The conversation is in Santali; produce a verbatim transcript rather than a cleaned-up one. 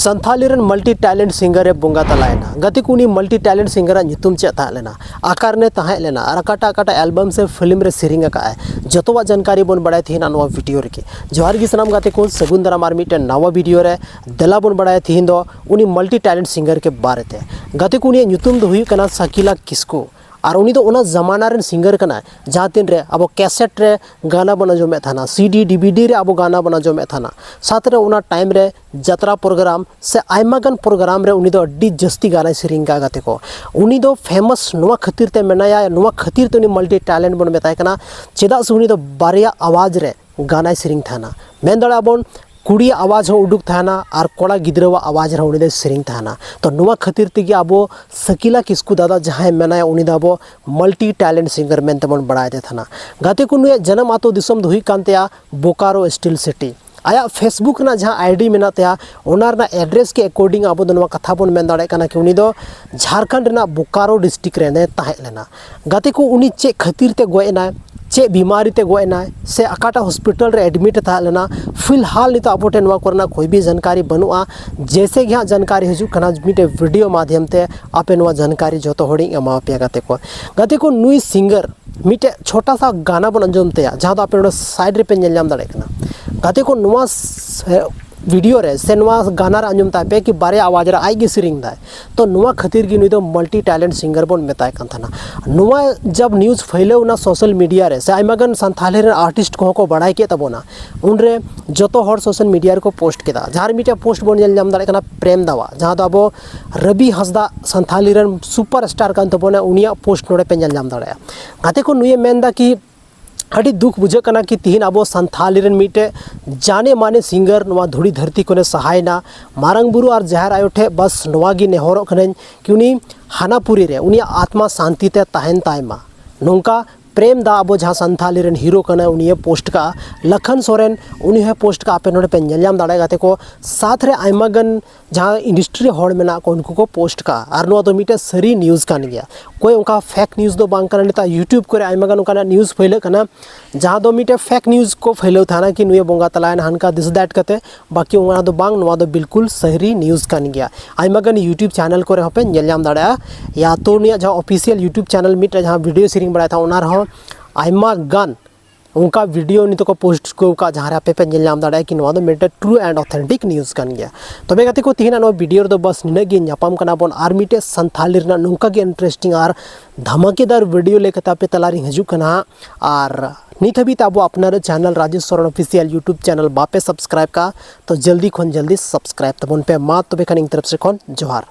ᱥᱟᱱᱛᱷᱟᱞᱤ ᱨᱮᱱ multi talent singer ᱮ ᱵᱚᱸᱜᱟ ᱛᱟᱞᱟᱭᱮᱱᱟ᱾ ᱜᱟᱛᱮ ᱠᱚ, ᱩᱱᱤ multi talent singer ᱟᱜ ᱧᱩᱛᱩᱢ ᱪᱮᱫ ᱛᱟᱦᱮᱸ ᱞᱮᱱᱟ, ᱚᱠᱟ ᱨᱮᱱᱮ ᱛᱟᱦᱮᱸ ᱞᱮᱱᱟ ᱟᱨ ᱚᱠᱟᱴᱟᱜ ᱚᱠᱟᱴᱟᱜ album ᱥᱮ film ᱨᱮ ᱥᱮᱨᱮᱧ ᱟᱠᱟᱫ ᱟᱭ, ᱡᱚᱛᱚᱣᱟᱜ ᱡᱟᱱᱠᱟᱨᱤ ᱵᱚᱱ ᱵᱟᱲᱟᱭᱟ ᱛᱮᱦᱮᱧ ᱱᱚᱣᱟ video ᱨᱮᱜᱮ᱾ ᱡᱚᱦᱟᱨ ᱜᱮ ᱥᱟᱱᱟᱢ ᱜᱟᱛᱮ ᱠᱚ, ᱥᱟᱹᱜᱩᱱ ᱫᱟᱨᱟᱢ ᱟᱨ ᱢᱤᱫᱴᱮᱱ ᱱᱟᱣᱟ video ᱨᱮ᱾ ᱫᱮᱞᱟ ᱵᱚᱱ ᱵᱟᱲᱟᱭᱟ ᱛᱮᱦᱮᱧ ᱫᱚ ᱩᱱᱤ multi talent singer ᱠᱮ ᱵᱟᱨᱮ ᱛᱮ᱾ ᱜᱟᱛᱮ ᱠᱚ, ᱩᱱᱤᱭᱟᱜ ᱧᱩᱛᱩᱢ ᱫᱚ ᱦᱩᱭᱩᱜ ᱠᱟᱱᱟ ᱥᱟᱠᱤᱞᱟ ᱠᱤᱥᱠᱩ᱾ ᱟᱨ ᱩᱱᱤ ᱫᱚ ᱚᱱᱟ ᱡᱟᱢᱟᱱᱟ ᱨᱮᱱ singer ᱠᱟᱱᱟᱭ, ᱡᱟᱦᱟᱸ ᱛᱤᱱ ᱨᱮ ᱟᱵᱚ cassette ᱨᱮ ᱜᱟᱱᱟ ᱵᱚᱱ ᱟᱸᱡᱚᱢᱮᱫ ᱛᱟᱦᱮᱱᱟ, CD DVD ᱨᱮ ᱟᱵᱚ ᱜᱟᱱᱟ ᱵᱚᱱ ᱟᱸᱡᱚᱢᱮᱫ ᱛᱟᱦᱮᱱᱟ, ᱥᱟᱶᱛᱮ ᱨᱮ ᱚᱱᱟ time ᱨᱮ ᱡᱟᱛᱨᱟ program ᱥᱮ ᱟᱭᱢᱟ ᱜᱟᱱ program ᱨᱮ ᱩᱱᱤ ᱫᱚ ᱟᱹᱰᱤ ᱡᱟᱹᱥᱛᱤ ᱜᱟᱱᱟᱭ ᱥᱮᱨᱮᱧ ᱠᱟᱜᱼᱟ᱾ ᱜᱟᱛᱮ ᱠᱚ, ᱩᱱᱤ ᱫᱚ famous ᱱᱚᱣᱟ ᱠᱷᱟᱹᱛᱤᱨ ᱛᱮ ᱢᱮᱱᱟᱭᱟ, ᱱᱚᱣᱟ ᱠᱷᱟᱹᱛᱤᱨ ᱛᱮ ᱩᱱᱤ multi talent ᱵᱚᱱ ᱢᱮᱛᱟᱭ ᱠᱟᱱᱟ, ᱪᱮᱫᱟᱜ ᱥᱮ ᱩᱱᱤ ᱫᱚ ᱵᱟᱨᱭᱟ ᱟᱣᱟᱡᱽ ᱨᱮ ᱜᱟᱱᱟᱭ ᱥᱮᱨᱮᱧ ᱛᱟᱦᱮᱱᱟ᱾ ᱢᱮᱱ ᱫᱟᱲᱮᱭᱟᱜᱼᱟ ᱵᱚᱱ, ᱠᱩᱲᱤᱭᱟᱜ ᱟᱣᱟᱡᱽ ᱦᱚᱸ ᱩᱰᱩᱠ ᱛᱟᱦᱮᱱᱟ ᱟᱨ ᱠᱚᱲᱟ ᱜᱤᱫᱽᱨᱟᱹᱣᱟᱜ ᱟᱣᱟᱡᱽ ᱨᱮᱦᱚᱸ ᱩᱱᱤ ᱫᱚᱭ ᱥᱮᱨᱮᱧ ᱛᱟᱦᱮᱱᱟ᱾ ᱛᱚ, ᱱᱚᱣᱟ ᱠᱷᱟᱹᱛᱤᱨ ᱛᱮᱜᱮ ᱟᱵᱚ ᱥᱟᱠᱤᱞᱟ ᱠᱤᱥᱠᱩ ᱫᱟᱫᱟ ᱡᱟᱦᱟᱸᱭ ᱢᱮᱱᱟᱭᱟ, ᱩᱱᱤ ᱫᱚ ᱟᱵᱚ multi talent singer ᱢᱮᱱᱛᱮ ᱵᱚᱱ ᱵᱟᱲᱟᱭ ᱛᱮ ᱛᱟᱦᱮᱱᱟ᱾ ᱜᱟᱛᱮ ᱠᱚ, ᱱᱩᱭᱟᱜ ᱡᱟᱱᱟᱢ ᱟᱛᱳ ᱫᱤᱥᱚᱢ ᱫᱚ ᱦᱩᱭᱩᱜ ᱠᱟᱱ ᱛᱟᱭᱟ ᱵᱳᱠᱟᱨᱳ Steel City᱾ ᱟᱭᱟᱜ Facebook ᱨᱮᱱᱟᱜ ᱡᱟᱦᱟᱸ ID ᱢᱮᱱᱟᱜ ᱛᱟᱭᱟ, ᱚᱱᱟ ᱨᱮᱱᱟᱜ address ᱠᱮ according ᱟᱵᱚ ᱫᱚ ᱱᱚᱣᱟ ᱠᱟᱛᱷᱟ ᱵᱚᱱ ᱢᱮᱱ ᱫᱟᱲᱮᱭᱟᱜ ᱠᱟᱱᱟ ᱠᱤ ᱩᱱᱤ ᱫᱚ ᱡᱷᱟᱲᱠᱷᱚᱸᱰ ᱨᱮᱱᱟᱜ ᱵᱳᱠᱟᱨᱳ district ᱨᱮ ᱛᱟᱦᱮᱸ ᱞᱮᱱᱟ᱾ ᱜᱟᱛᱮ ᱠᱚ, ᱩᱱᱤ ᱪᱮᱫ ᱠᱷᱟᱹᱛᱤᱨ ᱛᱮ ᱜᱚᱡ ᱮᱱᱟᱭ, ᱪᱮᱫ ᱵᱤᱢᱟᱨᱤ ᱛᱮ ᱜᱚᱡ ᱮᱱᱟᱭ, ᱥᱮ ᱚᱠᱟᱴᱟᱜ hospital ᱨᱮ admit ᱮ ᱛᱟᱦᱮᱸ ᱞᱮᱱᱟ, ᱯᱷᱤᱞᱦᱟᱞ ᱱᱤᱛᱚᱜ ᱟᱵᱚ ᱴᱷᱮᱱ ᱱᱚᱣᱟ ᱠᱚᱨᱮᱱᱟᱜ ᱠᱳᱭ ᱵᱷᱤ ᱡᱟᱱᱠᱟᱨᱤ ᱵᱟᱹᱱᱩᱜᱼᱟ᱾ ᱡᱮᱭᱥᱮ ᱜᱮ ᱦᱟᱸᱜ ᱡᱟᱱᱠᱟᱨᱤ ᱦᱤᱡᱩᱜ ᱠᱟᱱᱟ, ᱢᱤᱫᱴᱮᱡ video ᱢᱟᱫᱷᱭᱚᱢ ᱛᱮ ᱟᱯᱮ ᱱᱚᱣᱟ ᱡᱟᱱᱠᱟᱨᱤ ᱡᱚᱛᱚ ᱦᱚᱲᱤᱧ ᱮᱢᱟ ᱯᱮᱭᱟ᱾ ᱜᱟᱛᱮ ᱠᱚ, ᱜᱟᱛᱮ ᱠᱚ, ᱱᱩᱭ singer ᱢᱤᱫᱴᱮᱡ ᱪᱷᱳᱴᱟ ᱥᱟ ᱜᱟᱱᱟ ᱵᱚᱱ ᱟᱸᱡᱚᱢ ᱛᱟᱭᱟ, ᱡᱟᱦᱟᱸ ᱫᱚ ᱟᱯᱮ ᱱᱚᱰᱮ side ᱨᱮᱯᱮ ᱧᱮᱞ ᱧᱟᱢ ᱫᱟᱲᱮᱭᱟᱜ ᱠᱟᱱᱟ᱾ ᱜᱟᱛᱮ ᱠᱚ, ᱱᱚᱣᱟ ᱥᱮ-, video ᱨᱮ ᱥᱮ ᱱᱚᱣᱟ ᱜᱟᱱᱟ ᱨᱮ ᱟᱸᱡᱚᱢ ᱛᱟᱭ ᱯᱮ ᱠᱤ ᱵᱟᱨᱭᱟ ᱟᱣᱟᱡᱽ ᱨᱮ ᱟᱡ ᱜᱮ ᱥᱮᱨᱮᱧ ᱫᱟᱭ᱾ ᱛᱚ, ᱱᱚᱣᱟ ᱠᱷᱟᱹᱛᱤᱨ ᱜᱮ ᱱᱩᱭ ᱫᱚ multi talent singer ᱵᱚᱱ ᱢᱮᱛᱟᱭ ᱠᱟᱱ ᱛᱟᱦᱮᱱᱟ᱾ ᱱᱚᱣᱟ ᱡᱟᱵ news ᱯᱷᱟᱹᱭᱞᱟᱹᱣ ᱮᱱᱟ social media ᱨᱮ, ᱥᱮ ᱟᱭᱢᱟ ᱜᱟᱱ ᱥᱟᱱᱛᱷᱟᱞᱤ ᱨᱮᱱ artist ᱠᱚᱦᱚᱸ ᱠᱚ ᱵᱟᱲᱟᱭ ᱠᱮᱫ ᱛᱟᱵᱚᱱᱟ, ᱩᱱᱨᱮ ᱡᱚᱛᱚ ᱦᱚᱲ social media ᱨᱮᱠᱚ post ᱠᱮᱫᱟ᱾ ᱡᱟᱦᱟᱸ ᱨᱮ ᱢᱤᱫᱴᱮᱡ post ᱵᱚᱱ ᱧᱮᱞ ᱧᱟᱢ ᱫᱟᱲᱮᱭᱟᱜ ᱠᱟᱱᱟ, ᱯᱨᱮᱢ ᱫᱟᱣᱟ, ᱡᱟᱦᱟᱸ ᱫᱚ ᱟᱵᱚ ᱨᱚᱵᱤ ᱦᱟᱸᱥᱫᱟ ᱥᱟᱱᱛᱷᱟᱞᱤ ᱨᱮᱱ super star ᱠᱟᱱ ᱛᱟᱵᱚᱱᱟ, ᱩᱱᱤᱭᱟᱜ post ᱱᱚᱰᱮ ᱯᱮ ᱧᱮᱞ ᱧᱟᱢ ᱫᱟᱲᱮᱭᱟᱜᱼᱟ᱾ ᱜᱟᱛᱮ ᱠᱚ, ᱱᱩᱭᱮ ᱢᱮᱱ ᱮᱫᱟ ᱠᱤ ᱟᱹᱰᱤ ᱫᱩᱠ ᱵᱩᱡᱷᱟᱹᱜ ᱠᱟᱱᱟ ᱠᱤ ᱛᱤᱦᱤᱧ ᱟᱵᱚ ᱥᱟᱱᱛᱷᱟᱞᱤ ᱨᱮᱱ ᱢᱤᱫᱴᱮᱡ ᱡᱟᱱᱮ ᱢᱟᱱᱮ singer ᱱᱚᱣᱟ ᱫᱷᱩᱲᱤ ᱫᱷᱟᱹᱨᱛᱤ ᱠᱷᱚᱱᱮ ᱥᱟᱦᱟᱭᱮᱱᱟ᱾ ᱢᱟᱨᱟᱝ ᱵᱩᱨᱩ ᱟᱨ ᱡᱟᱦᱮᱨ ᱟᱭᱳ ᱴᱷᱮᱡ ᱵᱟᱥ ᱱᱚᱣᱟ ᱜᱮ ᱱᱮᱦᱚᱨᱚᱜ ᱠᱟᱹᱱᱟᱹᱧ ᱠᱤ ᱩᱱᱤ ᱦᱟᱱᱟᱯᱩᱨᱤ ᱨᱮ ᱩᱱᱤᱭᱟᱜ ᱟᱛᱢᱟ ᱥᱟᱱᱛᱤ ᱛᱮ ᱛᱟᱦᱮᱱ ᱛᱟᱭ ᱢᱟ᱾ ᱱᱚᱝᱠᱟ ᱯᱨᱮᱢ ᱫᱟ, ᱟᱵᱚ ᱡᱟᱦᱟᱸ ᱥᱟᱱᱛᱷᱟᱞᱤ ᱨᱮᱱ ᱦᱤᱨᱳ ᱠᱟᱱᱟᱭ, ᱩᱱᱤᱭᱮ ᱯᱳᱥᱴ ᱠᱟᱜᱼᱟ᱾ ᱞᱟᱠᱷᱟᱱ ᱥᱚᱨᱮᱱ, ᱩᱱᱤ ᱦᱚᱸᱭ ᱯᱳᱥᱴ ᱠᱟᱜᱼᱟ᱾ ᱟᱯᱮ ᱱᱚᱰᱮ ᱯᱮ ᱧᱮᱞ ᱧᱟᱢ ᱫᱟᱲᱮᱭᱟᱜᱼᱟ ᱜᱟᱛᱮ ᱠᱚ, ᱥᱟᱛ ᱨᱮ ᱟᱭᱢᱟ ᱜᱟᱱ ᱡᱟᱦᱟᱸ ᱤᱱᱰᱟᱥᱴᱨᱤ ᱨᱮ ᱦᱚᱲ ᱢᱮᱱᱟᱜ ᱠᱚ, ᱩᱱᱠᱩ ᱠᱚ ᱯᱳᱥᱴ ᱠᱟᱜᱼᱟ᱾ ᱟᱨ ᱱᱚᱣᱟ ᱫᱚ ᱢᱤᱫᱴᱮᱱ ᱥᱟᱹᱨᱤ ᱱᱤᱭᱩᱡᱽ ᱠᱟᱱ ᱜᱮᱭᱟ, ᱚᱠᱚᱭ ᱚᱱᱠᱟ ᱯᱷᱮᱠ ᱱᱤᱭᱩᱡᱽ ᱫᱚ ᱵᱟᱝ ᱠᱟᱱᱟ᱾ ᱱᱮᱛᱟᱨ ᱭᱩᱴᱤᱭᱩᱵᱽ ᱠᱚᱨᱮ ᱟᱭᱢᱟ ᱜᱟᱱ ᱚᱱᱠᱟᱱᱟᱜ ᱱᱤᱭᱩᱡᱽ ᱯᱷᱟᱹᱭᱞᱟᱹᱜ ᱠᱟᱱᱟ, ᱡᱟᱦᱟᱸ ᱫᱚ ᱢᱤᱫᱴᱮᱱ ᱯᱷᱮᱠ ᱱᱤᱭᱩᱡᱽ ᱠᱚ ᱯᱷᱟᱹᱭᱞᱟᱹᱣ ᱛᱟᱦᱮᱱᱟ ᱠᱤ ᱱᱩᱭᱮ ᱵᱚᱸᱜᱟ ᱛᱟᱞᱟᱭᱮᱱᱟ, ᱦᱟᱱᱠᱟ this that ᱠᱟᱛᱮ᱾ ᱵᱟᱹᱠᱤ ᱚᱱᱟ ᱫᱚ ᱵᱟᱝ, ᱱᱚᱣᱟ ᱫᱚ ᱵᱤᱞᱠᱩᱞ ᱥᱟᱹᱨᱤ ᱱᱤᱭᱩᱡᱽ ᱠᱟᱱ ᱜᱮᱭᱟ᱾ ᱟᱭᱢᱟ ᱜᱟᱱ ᱭᱩᱴᱤᱭᱩᱵᱽ ᱪᱮᱱᱮᱞ ᱠᱚᱨᱮ ᱦᱚᱸᱯᱮ ᱧᱮᱞ ᱧᱟᱢ ᱫᱟᱲᱮᱭᱟᱜᱼᱟ, ᱭᱟ ᱛᱚ ᱩᱱᱤᱭᱟᱜ ᱡᱟᱦᱟᱸ ᱚᱯᱷᱤᱥᱤᱭᱟᱞ ᱭᱩᱴᱤᱭᱩᱵᱽ ᱪᱮᱱᱮᱞ ᱢᱤᱫ ᱨᱮ ᱡᱟᱦᱟᱸ ᱵᱷᱤᱰᱤᱭᱳ ᱥᱮᱭᱟᱨᱤᱝ ᱵᱟᱲᱟᱭ ᱛᱟᱦᱮᱸᱫ, ᱚᱱᱟ ᱨᱮᱦᱚᱸ ᱟᱭᱢᱟ ᱜᱟᱱ ᱚᱱᱠᱟ ᱵᱷᱤᱰᱤᱭᱳ ᱱᱤᱛᱚᱜ ᱠᱚ ᱯᱳᱥᱴ ᱠᱚ ᱟᱠᱟᱫ, ᱡᱟᱦᱟᱸ ᱨᱮ ᱟᱯᱮ ᱯᱮ ᱧᱮᱞ ᱧᱟᱢ ᱫᱟᱲᱮᱭᱟᱜᱼᱟ ᱠᱤ ᱱᱚᱣᱟ ᱫᱚ ᱢᱤᱫᱴᱮᱱ ᱴᱨᱩ ᱮᱱᱰ ᱚᱛᱷᱮᱱᱴᱤᱠ ᱱᱤᱭᱩᱡᱽ ᱠᱟᱱ ᱜᱮᱭᱟ᱾ ᱛᱚᱵᱮ ᱜᱟᱛᱮ ᱠᱚ, ᱛᱮᱦᱮᱧᱟᱜ ᱱᱚᱣᱟ ᱵᱷᱤᱰᱤᱭᱳ ᱨᱮᱫᱚ ᱵᱟᱥ ᱱᱤᱱᱟᱹᱜ ᱜᱮ᱾ ᱧᱟᱯᱟᱢ ᱠᱟᱱᱟ ᱵᱚᱱ ᱟᱨ ᱢᱤᱫᱴᱮᱡ ᱥᱟᱱᱛᱷᱟᱞᱤ ᱨᱮᱱᱟᱜ ᱱᱚᱝᱠᱟ ᱜᱮ ᱤᱱᱴᱟᱨᱮᱥᱴᱤᱝ ᱟᱨ ᱫᱷᱟᱢᱟᱠᱮᱫᱟᱨ ᱵᱷᱤᱰᱤᱭᱳ ᱞᱮᱠᱟᱛᱮ ᱟᱯᱮ ᱛᱟᱞᱟᱨᱤᱧ ᱦᱤᱡᱩᱜ ᱠᱟᱱᱟ ᱦᱟᱸᱜ᱾ ᱟᱨ ᱱᱤᱛ ᱦᱟᱹᱵᱤᱡ ᱛᱮ ᱟᱵᱚ ᱟᱯᱱᱟᱨ channel Rajesh Soren official YouTube channel ᱵᱟᱯᱮ ᱥᱟᱵᱥᱠᱨᱟᱭᱤᱵ ᱠᱟᱜᱼᱟ, ᱛᱚ ᱡᱚᱞᱫᱤ ᱠᱷᱚᱱ ᱡᱚᱞᱫᱤ ᱥᱟᱵᱥᱠᱨᱟᱭᱤᱵ ᱛᱟᱵᱚᱱ ᱯᱮ᱾ ᱢᱟ ᱛᱚᱵᱮ ᱠᱷᱟᱱ ᱤᱧ ᱛᱚᱨᱚᱯ ᱥᱮᱫ ᱠᱷᱚᱱ ᱡᱚᱦᱟᱨ᱾